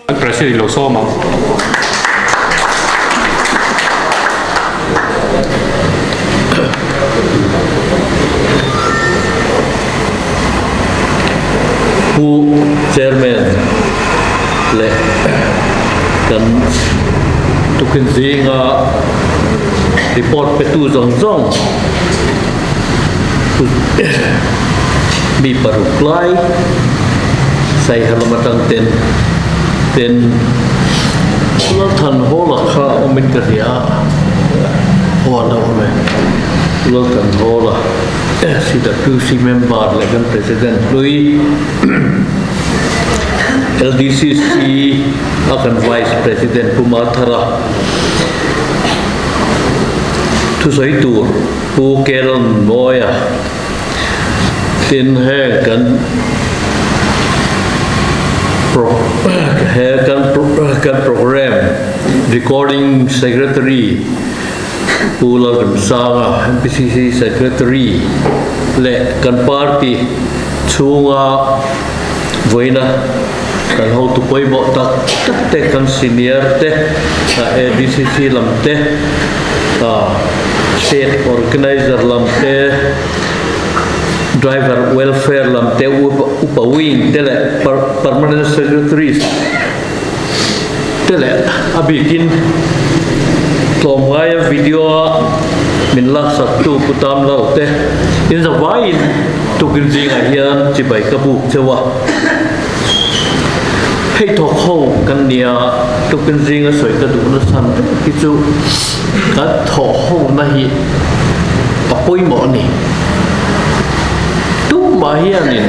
Kan President lo sawm ang. Pu Chairman leh kan tukin zinga report petu zawng zawng mi paruk lai Saiha lam atang ten ten Lalthanhawla kha awmin ka hria a, aw a lo awm e, Lalthanhawla CWC member leh kan President hlui LDCC a kan Vice President Pu Marthara thusawi tur Pu Kelon Mawia tin heng kan he kan kan program recording secretary Pu Lalremsanga MPCC secretary leh kan party chhunga vawiina kan hotu pawimawh tak tak te kan senior te ADCC lam te state organizer lam te driver welfare lam te upa wing te leh permanent secretaries te leh a bikin tlawmngaia video a min laksak tu Pu Tam Lal te inzavaiin tukin zingah hian chibai ka buk cheu a. Hei thawk ho kan nia tukin zinga sawi ka duh nasa ber hi chu kan thawh ho na hi a pawimawh a ni. Tumah hianin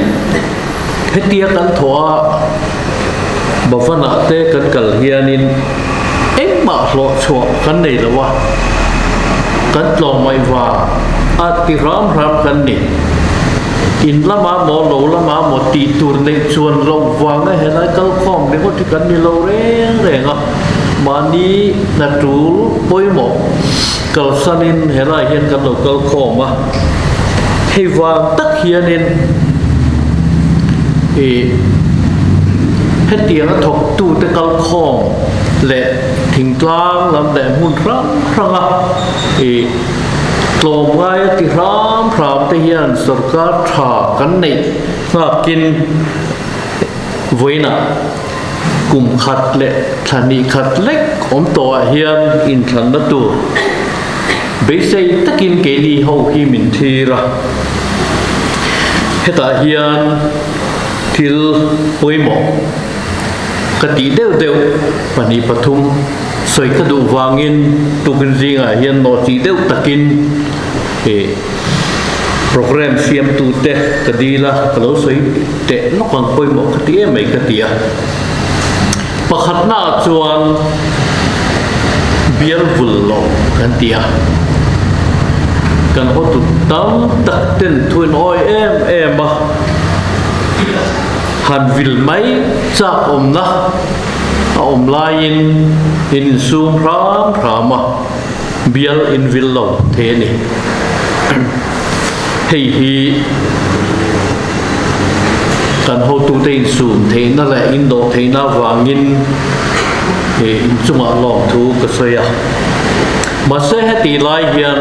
hetia kan thawh a Bhavan-ah te kan kal hianin engmah hlawh chhuah kan nei lo a, kan tlawmngaih vang a ti hram hram kan ni. In lama maw lo lama maw tih tur neih chuan loh vanga helai kalkhawm ringawt hi kan ni lo reng reng a, mahni hna tul pawimawh kalsanin helai hian kan lo kalkhawm a, hei vang tak hianin ih hetianga thawktute kalkhawm leh thingtlang lam leh hmun hrang hranga ih Tlawmngai a ti hram hram te hian sorkar tha kan neih nghakin vawiinah kum khat leh thla hnih khat lek awm tawhah hian inthlanna tur beisei takin keini ho hi min thlir a. Hetah hian thil pawimawh ka tih deuh deuh 2 3 Sawi ka duh vangin tukin zingah hian nawhchih deuh takin ih program siamtute ka dil a, ka lo sawi teh lawk ang pawimawh ka ti em mai ka ti a. Pakhatnaah chuan bial vul loh kan ti a, kan hotu tam tak ten thu in awi em em a, han vil mai chak awmna, A awm laiin in insum hram hram a, bial in vil lo thei a ni. Hei hi kan hotute insum theihna leh indawh theihna avangin inchungah lawmthu ka sawi a. Mahse hetih lai hian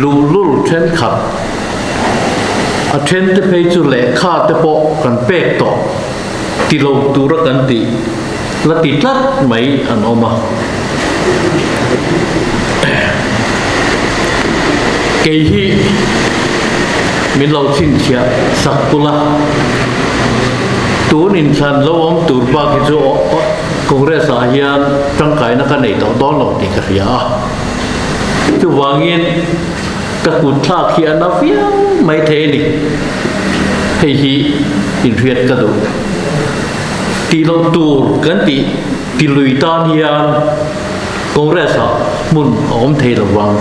luhlul thenkhat, a thente phei chu lehkha te pawh kan pek tawh. Ti lo tura kan tih la ti tlat mai an awm a. Kei hi min lo chhinchhiah sak kula tun inthlan lo awm tur bak hi chu Congress ah hian tangkaina ka nei tawh dawn lo tih ka hria a. Chuvangin Ka kut thlak hi a na viau mai thei a ni. Hei hi inhriat ka duh. Tih loh tur kan tih ti lui tan hian Congress ah hmun a awm thei lo vang.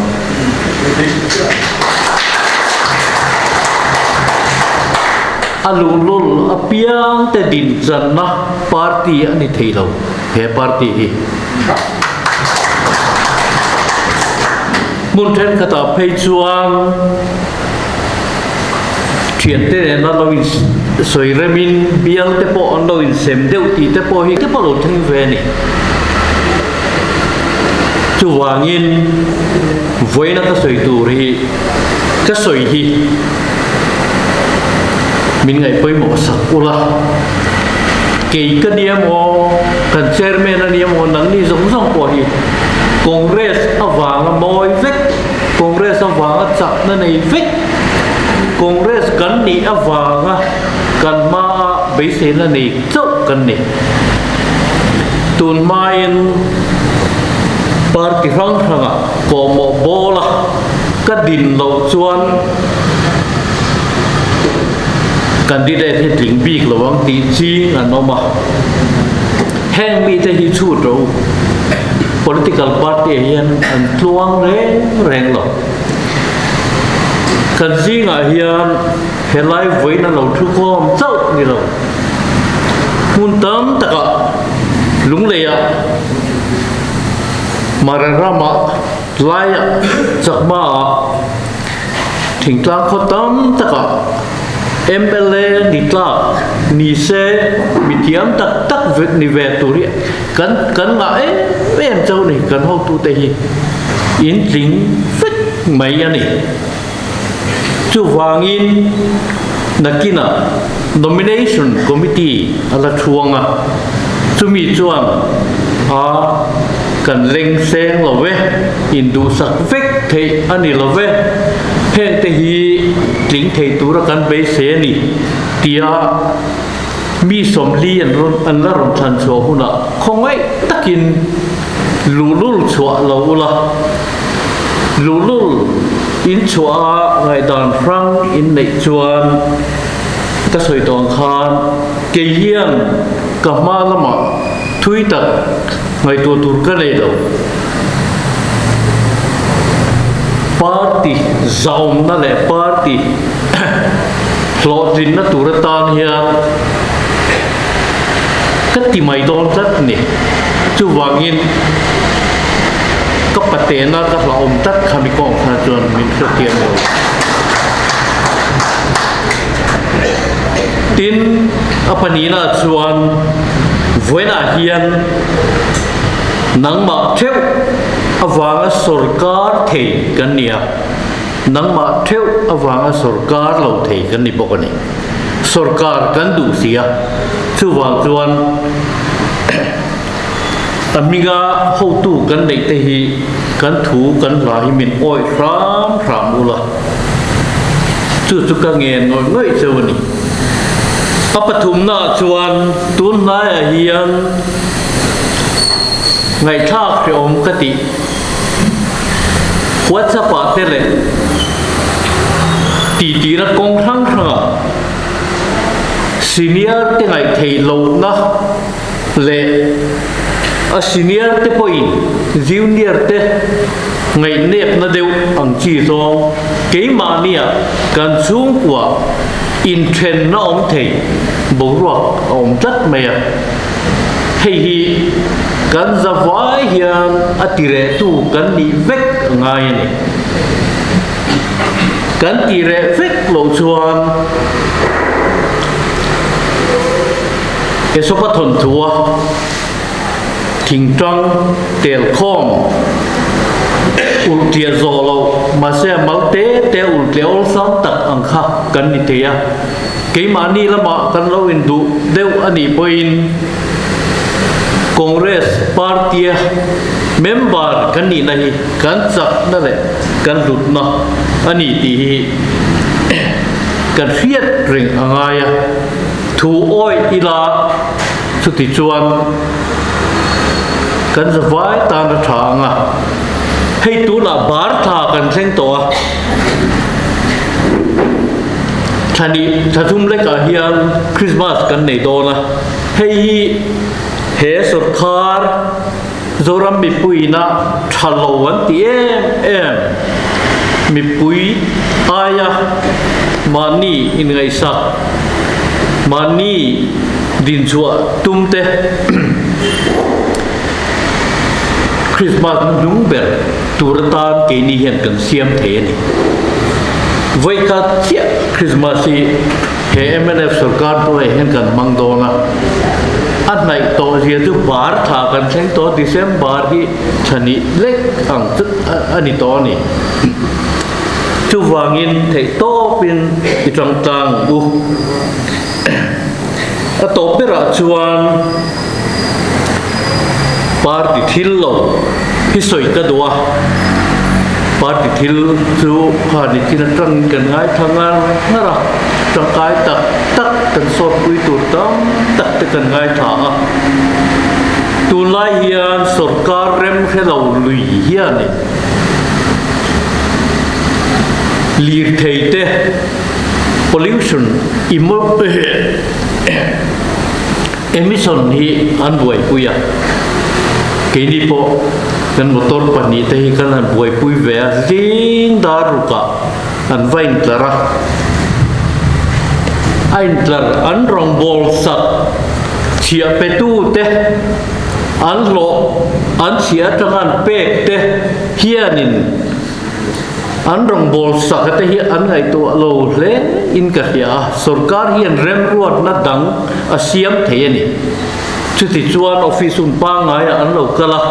A luhlul apiang te dinchanna party a ni thei lo he party hi. Hmun thenkhatah phei chuan Thiante nena lo in sawi remin bial te pawh an lo insem deuh tih te pawh hi te pawh lo thleng ve a ni. Chuvangin vawiina ka sawi tur hi ka sawi hi min ngaih pawimawh sak ula, kei ka nia maw, kan chairman a nia maw, nangni zawng zawng pawh hi Congress avanga mawi vek, Congress avanga chakna nei vek, Congress kan nih avanga kan hmaa beiseina nei chauh kan ni. Tun hmain party hrang hrangah kawhmawh bawla ka din loh chuan candidate hi tling bik lo ang tih ching an awm a. Heng mite hi chhut rawh u. Political party ah hian an tluang reng reng lo. Kan zingah hian helai vawiin a lo thu khawm chauh ni lo. Hmun tam takah Lungleiah, Mara ramah, Laiah, Chakmaah, thingtlang khaw tam takah mla ni tlak ni se mithiam tak tak ni ve tur hi kan kan ngah em em chauh ni kan hotute hi in tling vek mai a ni. Chuvangin nakinah Nomination Committee a la thuang a, chumi chuan a kan leng seng lo ve, induhsak vek theih a ni lo ve, hengte hi tling thei tura kan beisei a ni tia mi 40 an rawn an la rawn thlan chhuah hunah khawngaih takin luhlul chhuah lo ula. Luhlul in chhuah a ngaihdan hrang in neih chuan ka sawi tawh ang khan kei hian ka hma lamah thui tak ngaihtuah tur ka nei lo. Party zaumna leh party hlawhtlinna tur atan hian Ka ti mai dawn tlat ni. Chuvangin ka patena ka hlauhawm tlat kha mi kawng kha chuan min hrethiam lo. Tin, a pahnihna chuan vawiinah hian nangmah theuh avanga sawrkar thei kan ni a, nangmah theuh avanga sawrkar lo thei kan ni bawk a ni. Sorkar kan duh si a, chuvang chuan a hminga hotu kan neih te hi kan thu kan hla hi min awih hram hram ula, chu chu ka ngen ngawih ngawih cheu a ni. A pathumnaah chuan tun hnaiah hian ngaihthlak hrehawm ka tih WhatsApp ah te leh titira kawng hrang hrangah senior te ngaih theih lohna leh a senior te pawhin junior te ngaihnepna deuh ang chi zawng keimahnia kan chhungkua inthenna awm thei boruak a awm tlat mai a. Hei hi kan zavai hian a tirehtu kan nih vek a ngai a ni. Kan tireh vek loh chuan Esopa thawnthua thingtang telkhawm ulh tliah zawh loh mahse mal te te ulh tliah awlsam tak ang kha kan ni thei a. Keimahni lamah kan lo induh deuh a nih pawhin Congress party-a member kan nihna hi kan chakna leh kan hlutna a ni tih hi kan hriat reng a ngai a, thu awih ila chuti chuan kan zavai tan a tha ang a, hei tunah bar thla kan thleng tawh a. Thlani thlathum lekah hian Christmas kan nei dawn a, hei hi he sawrkar Zoram mipuiina tha lo an ti em em, mipui aia mahni inngaihsak, mahni dinchhuah tum te Christmas hnuhnung ber tur atan keini hian kan siam thei a ni. Vawikhat chiah Christmas hi he mnf sorkar hnuaiah hian kan hmang dawn a, a hnaih tawh zia chu bar thla kan thleng tawh a, December hi thla nih lek ang chu a ni tawh a ni. Chuvangin theihtawpin i tang tlang ang u. A tawp berah chuan party thil lo hi sawi ka duh a, party thil chu kha nichin atangin kan ngaithla ngar ngar a, tangkai tak tak kan sawtpui tur tam tak te kan ngaithla a. Tunlai hian sorkar rem hre lo lui hianin lirthei te pollution emission hi an buaipui a, keini pawh kan motor pahnihte hi kan han buaipui ve a, zing dar rukah an va intlar a, a intlar an rawngbawl sak chhiah petute an hlawh an chhiah atanga an pek te hianin An rawngbâwl saka te hi an ngaihtuah lo hle in ka hria a, sorkar hian remruatna dang a siam thei a ni. Chutichuan office hun pangngaiah an lo kal a,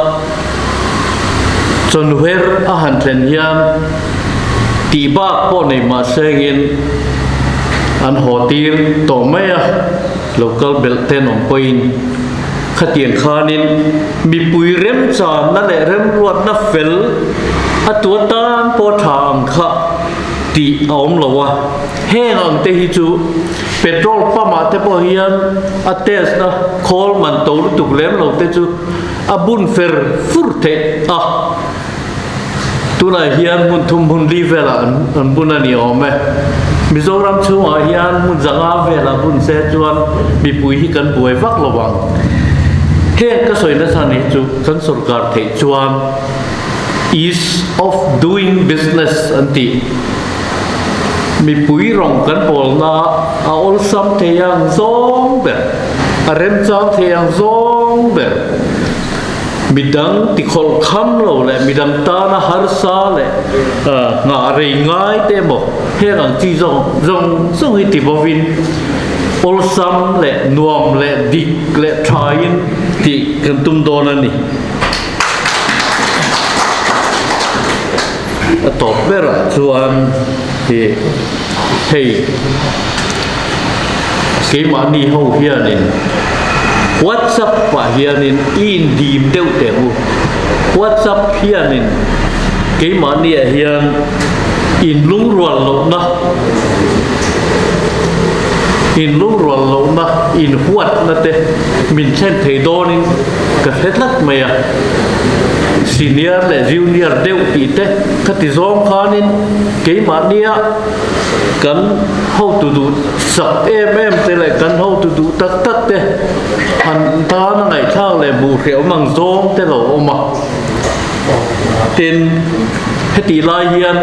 chawhnuher a han thlen hian tih bak pawh nei mah sengin an haw tir tawh mai a, lo kal belh ten awm pawhin khatiang khanin mipui remchanna leh remruatna fel a tu atan pawh tha ang kha tih a awm lo a, heng ang te hi chu petrol pump ah te pawh hian a test na khawl man to lutuk lem lo te chu a bun fer fur theih a, tunah hian hmun thum hmun li velah an bun a ni awm e. Mizoram chhungah hian hmun zanga velah bun se chuan mipui hi kan buai vak lo ang. Heng ka sawi nasa ni chu kan sorkar theih chuan ease of doing business an tih. Mipui rawng kan pawlna a awlsam thei ang zawng ber, a remchang thei ang zawng ber. Midang tikhawlh kham lo leh midang tana harsa leh nghah rei ngai te emaw heng ang chi zawng zawng zawng hi ti bovin awlsam leh nuam leh dik leh thain tih kan tum dawn a ni. A tawp berah chuan hi hei keimahni ho hianin WhatsApp ah hianin i indim deuh teh u. WhatsApp hianin keimahni ah hian inlungrual lohna inlungrual lohna inhuatna te min thlen thei dawnin ka hre tlat mai a. Senior leh junior deuh tih te ka ti zawng khanin keimahnia kan hotu duh sak em em te leh kan hotu duh tak tak te han tana ngaihthlak leh hmuh hrehawm ang zawng te lo awm a. Tin, hetih lai hian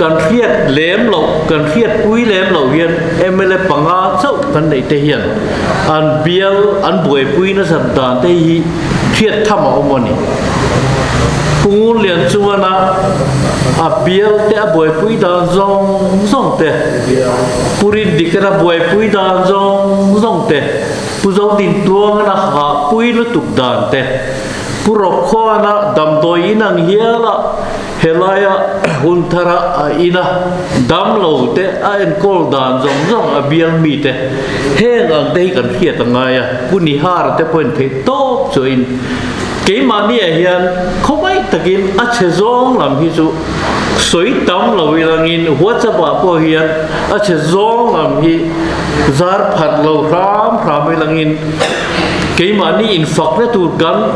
kan hriat lem loh, kan hriatpui lem loh hian mla panga chauh kan neih te hian an bial an buaipui nasat dan te hi hriat tham a awm a ni. Pu Ngunlian chuan a a bial te a buaipui dan zawng zawng te, Pu Rindikana buaipui dan zawng zawng te, Pu Zodintuangana hahpui lutuk dan te, Pu Rawkhuana damdawi in ang hial a helaia hun thara a ina damlo te a enkawl dan zawng zawng a bial mi te heng ang te hi kan hriat a ngai a, Pu Nihara te pawhin theih tawp chuahin keimahni ah hian khawmai takin a chhe zawng lam hi chu sawi tam lo ilangin WhatsApp ah pawh hian a chhe zawng lam hi zar phat lo hram hram ilangin Keimahni infakna tur kan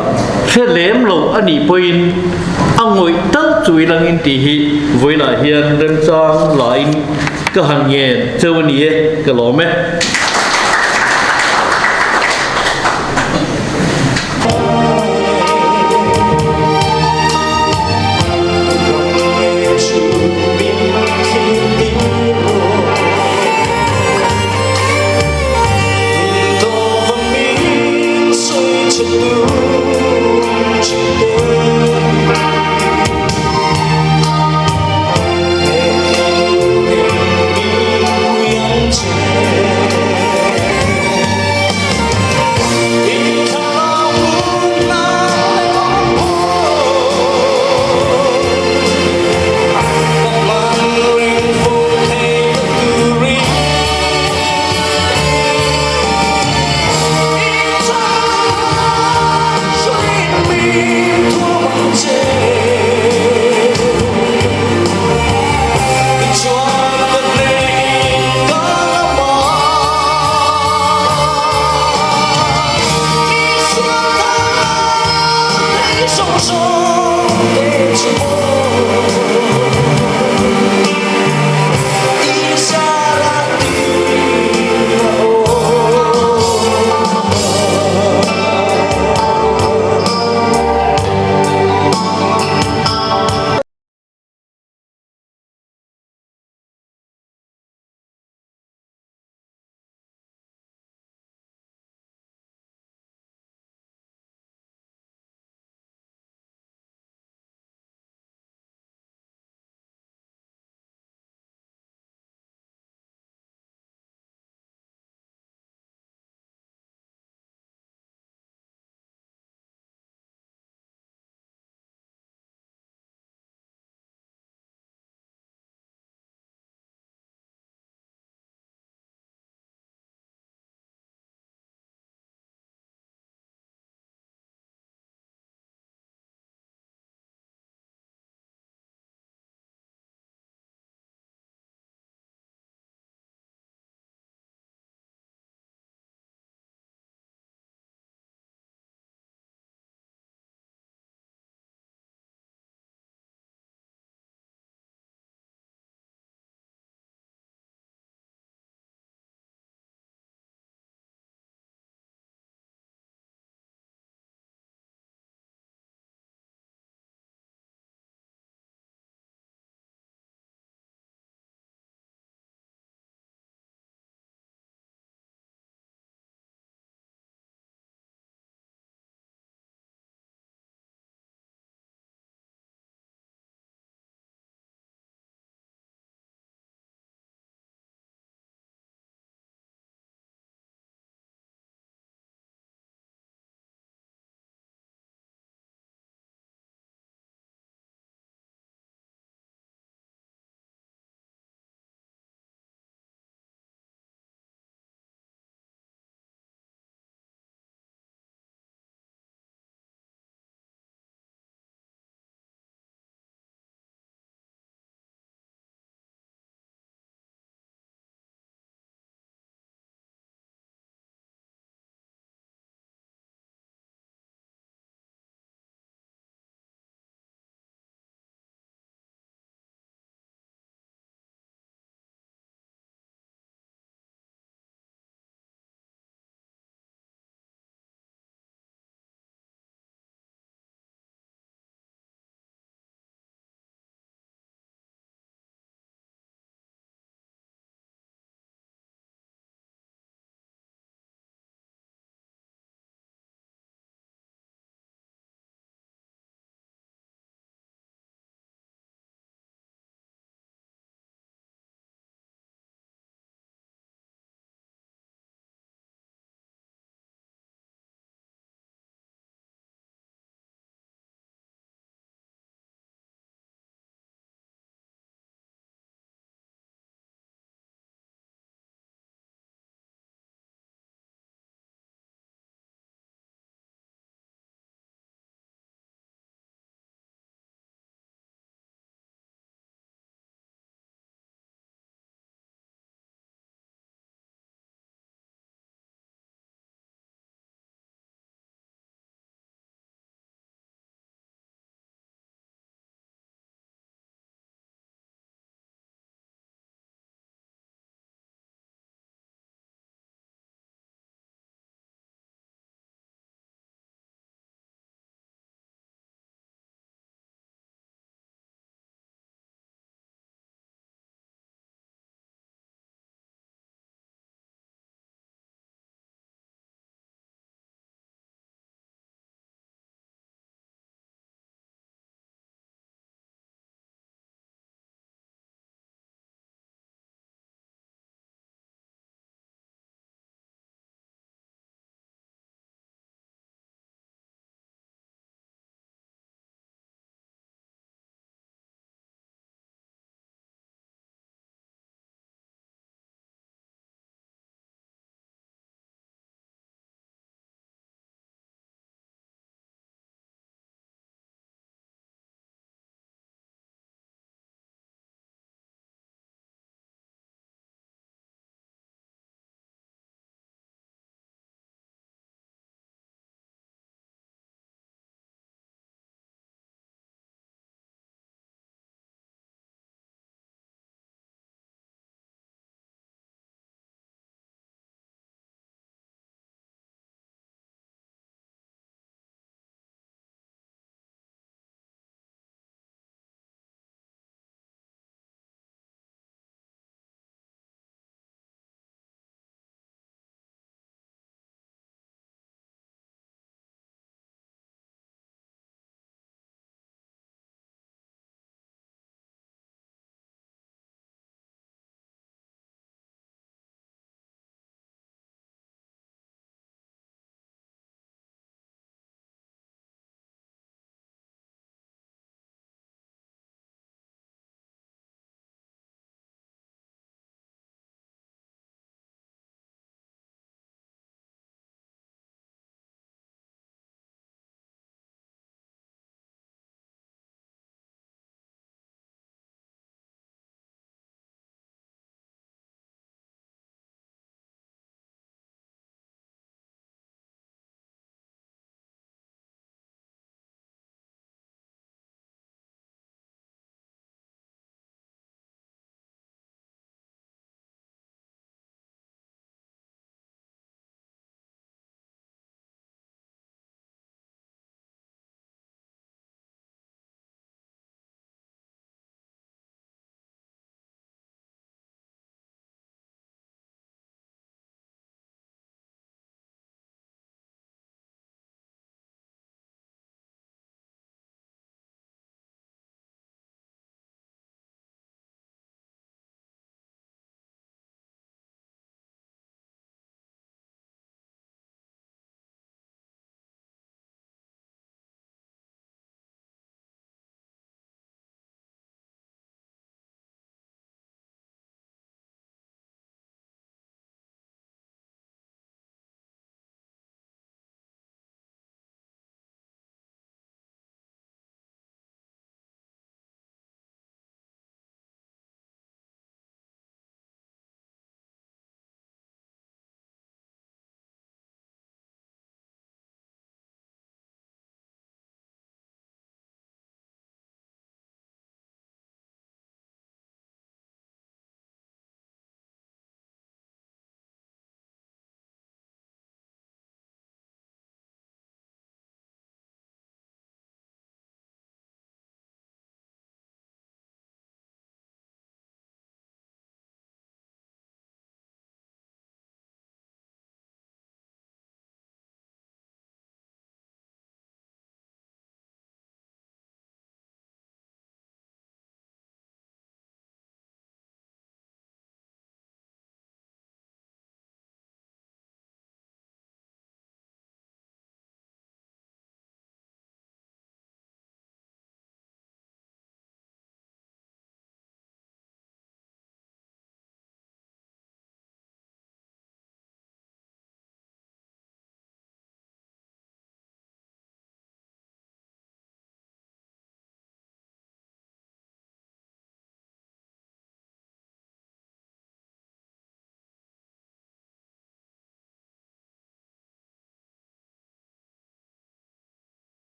hre lem lo a nih pawhin a ngawih tal chu ilangin tih hi vawilah hian remchang lain ka han ngen cheu a ni e, ka lawm e.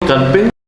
Kan beng.